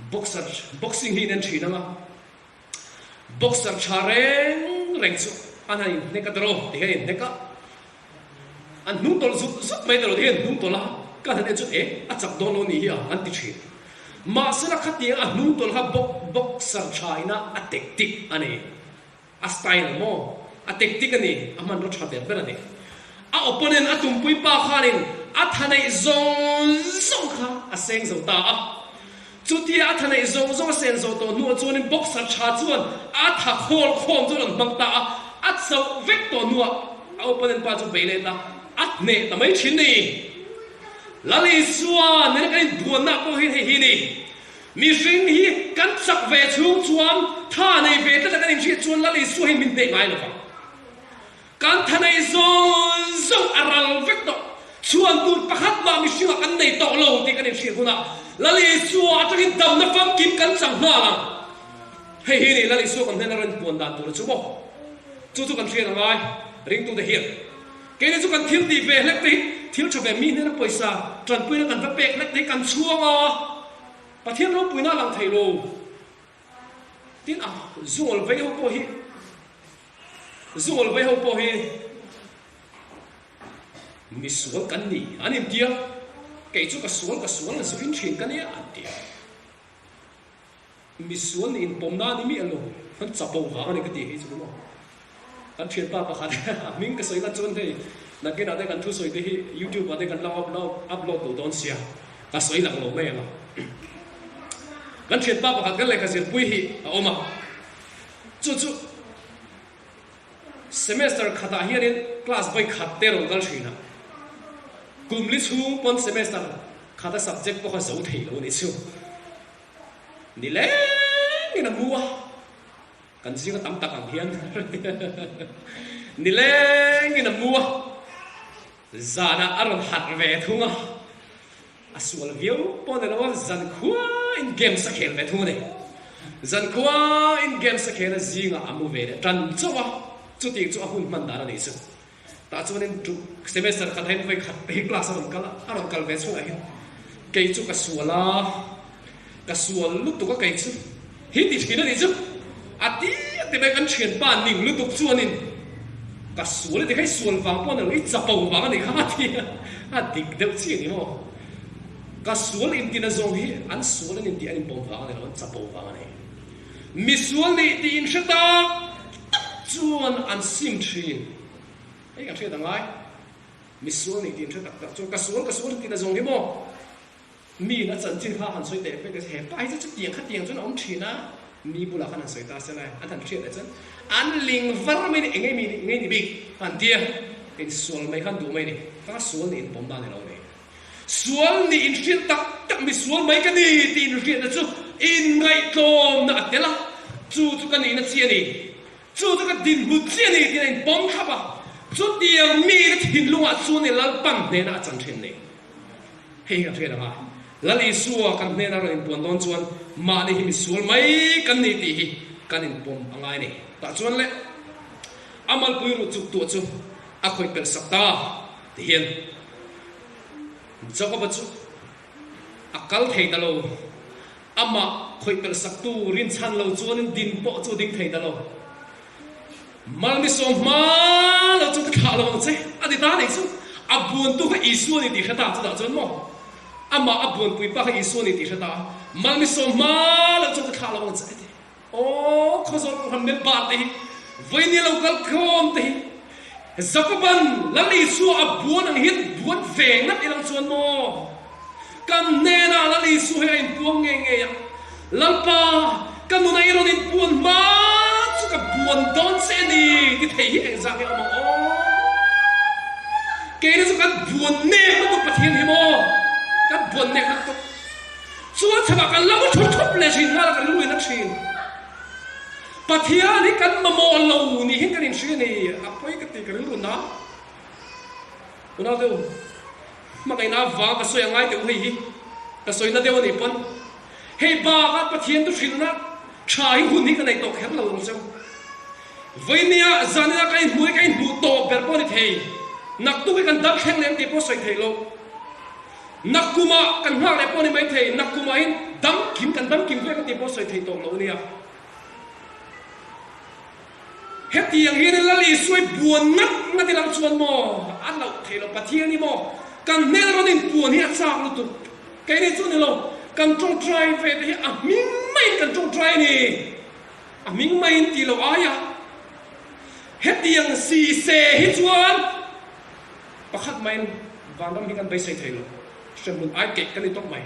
Boxer, boxing hi in en thin ang a. Boxer tha reng reng chu an han inhnek a tiraw ti hian inhnek a. An hnung tawlh zut zut mai tiraw ti hian hnung tawlh a, ka han en chuan e a chak dawn lo ni hi a an ti thin. Mahsela khatiang a hnung tawlh kha boxer tha ina a tactic a ni. A style maw? A tactic a ni, a hmanraw tha ber ber a ni. A opponent a tumpui pa khanin a tha neih zawng zawng kha a seng zo ta a. Chutia a tha neih zawng zawng a sen zo tawh hnuah chuanin boxer tha chuan a tha khawl khawm chu a rawn hmang ta a, a chauh vek tawh hnuah a opponent pa chu bei let a, a hneh ta mai thin ni. Lal Isua nena kan inbuanna pawh hian hei hi ni. Mihring hi kan chak ve chhung chuan tha nei ve tlat a kan inhriat chuan Lal Isua hi min hneh ngai lo vang. Kan tha nei zawng zawng a ral vek tawh. Chhuan tur pakhat mah mihringah kan nei tawh lo tih kan inhriat hunah Lal Isua atangin damna famkim kan chang nghal ang. Hei hi ni Lal Isua kan hnena rawn puan dan tur chu maw? Chu chu kan hriat a ngai ringtute hian. Keini chu kan thil tih ve hlek te hi thil tha ve mi hnena pawisa tanpuina kan va pek hlek te hi kan chhuang a, Pathian ropuina a lang thei lo. Tin a zungawl vei ho pawh hi zungawl vei ho pawh hi misual kan ni an intia, kei chu ka sual ka sual a zu in thin ka nia an tia. Misual nih inpawmna a ni miah lo, kan chapo vang a ni ka tih hi chu maw. Kan thianpa pakhat a hming ka sawi lan chuan hei nakinah te kan thusawi te hi youtube ah te kan lo upload duh dawn sia, ka sawi lang lo mai ang a. Kan thianpa pakhat kan lehkha zirpui hi a awm a, chu chu semester khatah hianin class vawi khat te rawn kal thin a, kum li chhung pawn semester khata subject pawh kha zo thei lo a ni chu. Nilengin a mu a, kan zinga tam tak ang hian nilengin a mu a, zanah a rawn harh ve thung a. A sual viau pawh ni lo a, zankhuain games a khel ve thung a ni. Zankhuain games a khel a zingah a mu ve leh tan chauh a, chutiang chu a hun hman dan a nih chu. Tah chuanin tuk semester khat ah hian vawi khat te hi class a rawn kal a, a rawn kal ve chhungah hian kei chu ka sual a, ka sual lutuk a kei chu hi ti thin a nih chu. A ti a ti mai kan thianpa ning lutuk chuanin ka sual a ti kha i sual vang pawh a ni lo, i chapo vang a nih kha a ti a, a dik deuh chi a ni maw. Ka sual intina zawng hi an sual an intih an inpawm vang a ni lo, an chapo vang a ni. Misual nih tih inhre tak tak chuan an sim thin. Hei kan hriat a ngai. Misual nih tih inhre tak tak chuan ka sual ka sual intina zawng hi maw? Miin a chanchin kha han sawi teh pek a, he pa hi chu chutiang khatiang chuan a awm thin a, mi bulah khan han sawi ta se lai, an han hriat leh chuan an ling var mai ni, engei mi nih, engei ni bik an ti a, insual mai khan duh mai ni, ka sual nih inpawm dan ni lo ni. Sual nih inhrilh tak tak mi sual mai ka ni tih inhriatna chu inngaihtlawmna a tel a, chu chu ka nihna chi a ni, chu chu ka dinhmun chi a ni tiin a inpawm thlap a, chutiang mite thinlungah chuan i Lalpan hnena a chan thin ni. Hei hi ka hriat ang a, Lal Isua kan hnena rawn inpuan dawn chuan mahni hi mi sual mai kan ni tih hi kan inpawm a ngai a ni. Tah chuan le, a malpui ruh chuk tuah chu a khawih pelh sak ta ti hian Jakoba chu a kal thei ta lo. Amah khawih pelh saktu rinchhan lo chuanin din pawh chu a ding thei ta lo. Malmisawm hma lo chu ka thlah lo ang che, a ti ta nih chu. A buantu kha Isua ni tih hre ta chutah chuan maw? Amah a buanpui pa kha Isua ni tih hre ta. Malmisawm hma lo chu ka thlah lo ang che, a ti. Aw, Khawzawl Kohhran member te hi vawinia lo kal khawm te hi Jacoban Lal Isua a buan ang hian buan ve ngat ilang chuan maw? Kan hnenah Lal Isua hi a inpuang ngei ngei a, Lalpa, ka nuna i rawn inpuan hma chu ka buan dawn che a ni ti thei hi engzah nge awm ang aw? Keini chu kan buan nek lutuk Pathian hi maw? Kan buan nek lutuk. Chuan chhakah kan lo thu thup leh thin nghal a kan luin a thin. Pathian hi kan mamawh lo ni hian kan inhria a ni. A pawi ka ti ka rilru na. Unau deuh hmangaihna avang ka sawi a ngai deuh hei hi ka sawina deuh a nih pawn hei bakah Pathian thu hrilhna tha hi hun hi ka nei tawh kher lo ang cheu. Vawinia zanina ka inhmuh hi ka inhmuh tawh ber pawh a ni thei. Naktuk hi kan dam thleng leh ang tih pawh sawi theih loh. Nakkumah kan nghak leh pawh a ni maithei, nakkumah in dam kim kan dam kim vek a tih pawh sawi thei tawh lo a nia. Hetiang hian in Lal Isuai buan ngat ngat ilang chuan maw a loh thei lo Pathian hi maw kan hmel rawn in puan hi a chak lutuk. Keini chu ni lo, kan tawngtai ve te hi a hming maiin kan tawngtai a ni. A hming maiin tih loh aia hetiang si se hi chuan Pakhat maiin vanram hi kan beisei thei lo, hremhmun ai keih kan ni tawp mai.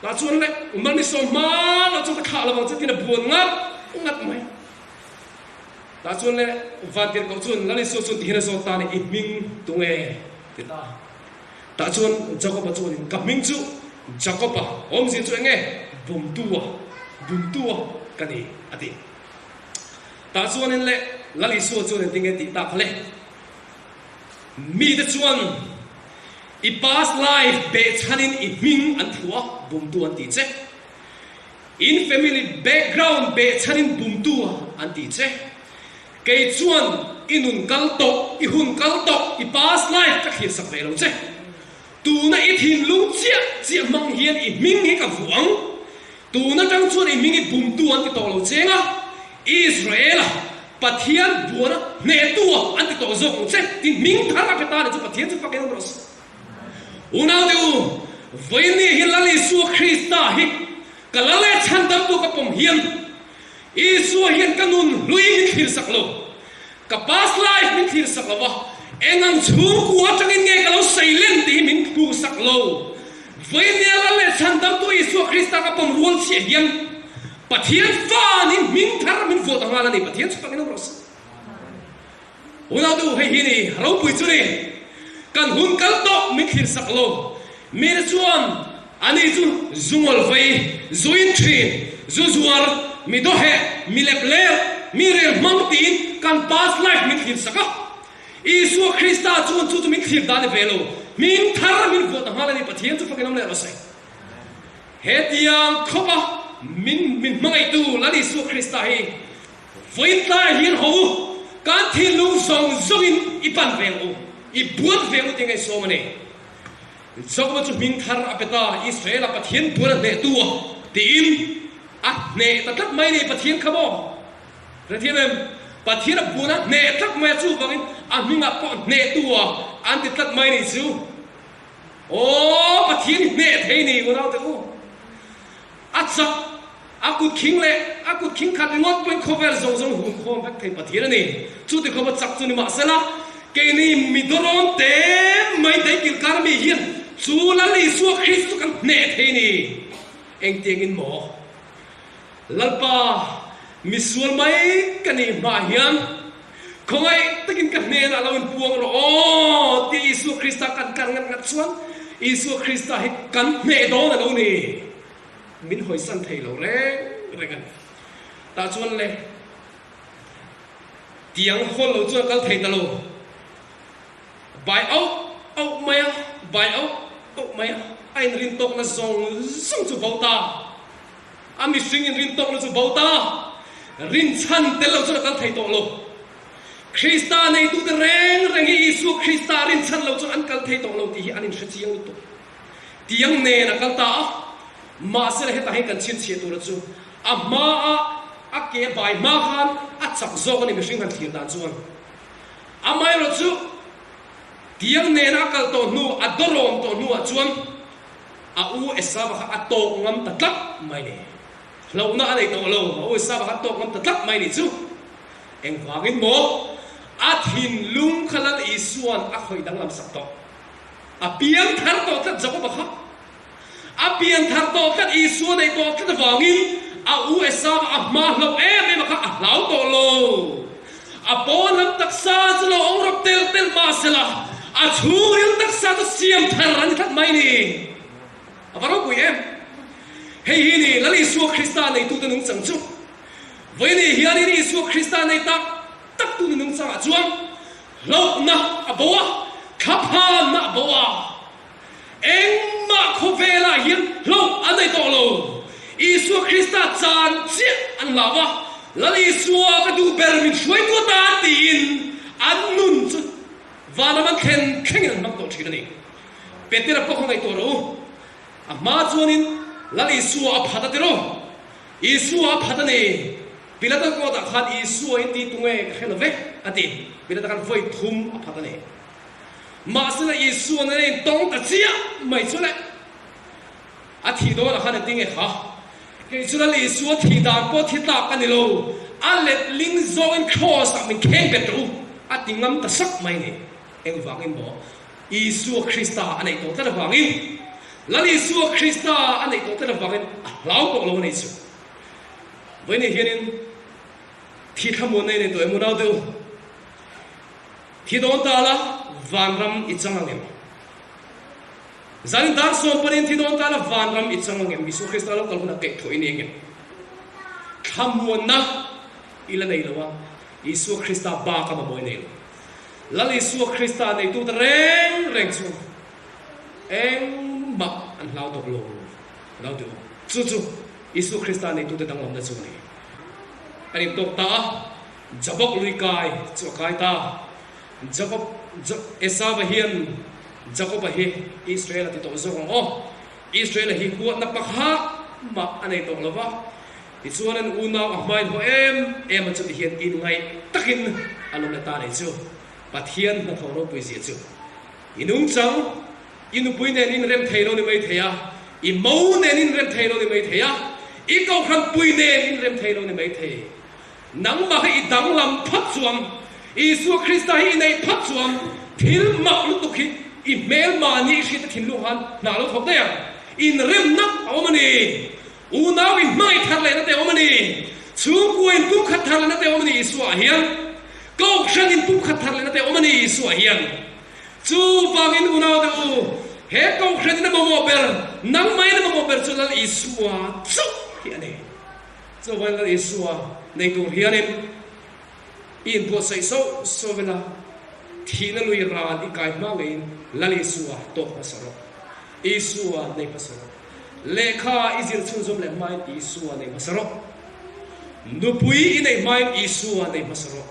Tah chuan le, Malmisawm hma lo chu ka thlah lo ang che tiin a buan ngat ngat mai. Tah chuan le, Vantirhkoh chuan Lalisua chuan tihian a zawt ta a ni, I hming tunge? ti ta. Tah chuan Jakoba chuanin, Ka hming chu Jakoba, awmzia chu enge? Bumtua, bumtua ka ni, a ti. Tah chuanin le, Lalisua chuan engtinge tih tak le? Mite chuan i past life behchhanin i hming an phuah a, bumtu an ti che. In family background behchhanin bumtu an ti che. Kei chuan i nun kal tawh, i hun kal tawh, i past life ka thlir sak ve lo che. Tuna i thinlung chiah chiah hmang hian i hming hi ka vuah ang. Tun atang chuan i hming i bumtu an ti tawh lo cheng a, Israela Pathian buana hnehtua an ti tawh zawk ang che ti hming thar a pe ta ni chu Pathian chu fakin awm rawh se. Unaute u, vawiin hi Lal Isua Krista hi ka Lal leh Chhandamtu ka pawm hian Isua hian ka nun hlui min thlir sak lo. Ka past life min thlir sak lo a, eng ang chhungkua atangin nge ka lo seilen tih hi min hmuh sak lo. Vawinia Lal leh Chhandamtu Isua Krista ka pawm rual chiah hian Pathian fa nih hming thar min vuah ta nghal a ni. Pathian chu takin awm rawh se. Unau hei hi ni ropui chu ni. Kan hun kal tawh min thlir sak lo. Mite chuan ani chu zu ngawl vei, zu in thin, zu zuar, mi dawheh, mi lep ler, mi rel hmang tiin kan past life min thlir sak a. Isua Krista chuan chu chu min thlir dan ni ve lo. Hming thar min vuah ta nghal a ni, Pathian chu fakin awm leh rawh se. Hetiang khawpa min min hmangaihtu Lal Isua Krista hi vawiin tlaiah hian ho u, kan thinlung zawng zawngin i pan ve ang u, i buat ve ang u tih ngaihsawm a ni. Jakoba chu hming thar a pe ta, Israela Pathian buan a hnehtu a tiin a hneh ta tlat mai a ni, Pathian kha maw? Hrethiam em? Pathian a buan a hneh tlat mai a, chuvangin a hmingah pawh hnehtu a an ti tlat mai a ni chu. Aw, Pathian hi hneh thei ni unaute u. A chak, a kut khing leh a kut khing khat ringawt pawhin khawvel zawng zawng hum khawm vek thei Pathian a ni. Chuti khawpa chak chu ni mahsela, keini mi dawrawn te mai daikil kar mi hian chu Lal Isua Krist chu kan hneh thei ni. Engtiangin maw? Lalpa, misual mai ka nih hma hian khawngaih takin ka hnenah lo inpuang rawh aw tia Isua Krista kan kar ngat ngat chuan Isua Krista hi kan hneh dawn a lo ni. Min hawisan thei lo reng reng a ni. Tah chuan le, tiang hawl lo chuan a kal thei ta lo. Bai auh auh mai a, bai auh auh mai a, a inrintawkna zawng zawng chu bo ta. A mihring inrintawkna chu bo ta. Rinchhan tel lo chuan a kal thei tawh lo. Krista neitute reng reng hi Isua Krista rinchhan lo chuan an kal thei tawh lo tih hi an inhre chiang lutuk. Tiang nen a kal ta a, mahse la hetah hian kan chhinchhiah tura chu a hmaa a ke bai hma khan a chak zawk a ni mihring han thlir dan chuan. Amaherawh chu tiang nena a kal tawh hnu, a dawrawm tawh hnuah chuan a u Esava kha a tawk ngam ta tlat mai ni. Hlauhna a nei tawh lo, a u Esava kha a tawk ngam ta tlat mai ni chu. Engvangin maw? A thinlung kha Lal Isua'n a khawih danglam sak tawh. A piang thar tawh tlat Jakoba kha. A pian thar tawh tlat Isua neih tawh tlat avangin a u Esau a hma hlauh em em a kha a hlau tawh lo. A pawn lam taksa chu lo awm rawp telh telh mah sela a chhungril taksa chu siam thar a ni tlat mai ni. A va ropui em! Hei hi ni Lal Isua Krista neitute nungchang chu. Vawiin hianin Isua Krista nei tak tak tu ni nungchangah chuan hlauhna a bo a, thlaphanna a bo a. Engmah khawvelah hian hlauh an nei tawh lo. Isua Krista chan chiah an hlau a, Lal Isua ka duh ber min hruaitu atan tiin an nun chu vanram an thlen thlengin an hmang tawh thin a ni. Petera pawh kha ngaihtuah rawh u. A hma chuanin Lal Isua a phat a ti rawh. Isua a phat a ni. Pilata kawtah khan Isua in ti tunge ka hre lo ve a ti. Pilata khan vawi thum a phat a ni. Mahsela Isua nena in tawng ta chiah mai chu le, a thih dawnah khan engtin nge kha? Kei chu Lal Isua thih dan pawh thi tlak ka ni lo, a letling zawngin Kraws ah min kheng bet rawh u, a ti ngam ta sak mai ni. Engvangin maw? Isua Krista a neih tawh tlat avangin, Lal Isua Krista a neih tawh tlat avangin a hlau tawh lo a nih chu. Vawiin hianin thi thlamuanna i nei tawh em u naute u? Thi dawn ta la, vanram i chang ang em? Zanin dar sawm panin thi dawn ta la, vanram i chang ang em? Isua Krista lo kal hunah keih thawh i ni ang em? Thlamuanna i la nei lo a, Isua Krista bak a mamawh i nei lo. Lal Isua Krista neitute reng reng chu engmah an hlau tawh lo, lo ti u. Chu chu Isua Krista neitute danglamna chu a ni. An intawk ta a. Jakob lui kai chu a kai ta. Jakob, Esauva hian Jakoba hi Israel a ti tawh zawk ang aw. Israel-a hi huatna pakhat mah a nei tawh lo va. Tichuan an unau a hmainhawh em em a chuti hian inngaih takin a lawm leh ta nei chu. Pathian hnathawh ropui zia chu i nungchang, i nupui nen inrem thei lo ni mai thei a, i mo nen inrem thei lo ni mai thei a, i kohhranpui nen inrem thei lo ni mai thei. Nangmah hi i danglam phawt chuan, Isua Krista hi i neih phawt chuan, thil mak lutuk hi i hmel mahni i hriat a thinlung khan hna lo thawk daih ang. Inremna a awm a ni. Unau in hmangaih thar lehna te a awm a ni. Chhungkua in pumkhat thar lehna te a awm a ni Isua ah hian. Kohhran in pumkhat thar lehna te a awm a ni Isua ah hian. Chuvangin unaute u, he kohhran in a mamawh ber, nangmah in a mamawh ber chu Lal Isua chauh hi a ni. Chuvangin Lal Isua nei tur hianin i inbuatsaih sauh sauh ila. Thihna lui ral i kai hma ngeiin Lal Isua tawk hmasa rawh. Isua nei hmasa rawh. Lehkha i zir chhunzawm leh hmain Isua nei hmasa rawh. Nupui i neih hmain Isua nei hmasa rawh.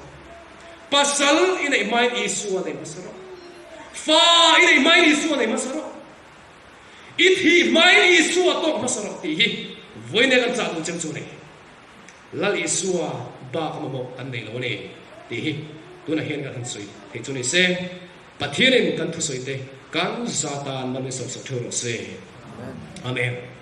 Pasal i neih hmain Isua nei hmasa rawh. Fa i neih hmain Isua nei hmasa rawh. I thih hmain Isua tawk hmasa rawh tih hi vawiin kan chah duh cheu chu a ni. Lal Isua bak a mamawh kan nei lo a ni tih hi tunah hian kan han sawi thei chu ni se, Pathianin kan thusawi te kan za tan mal min sawmsak theuh rawh se. Amen.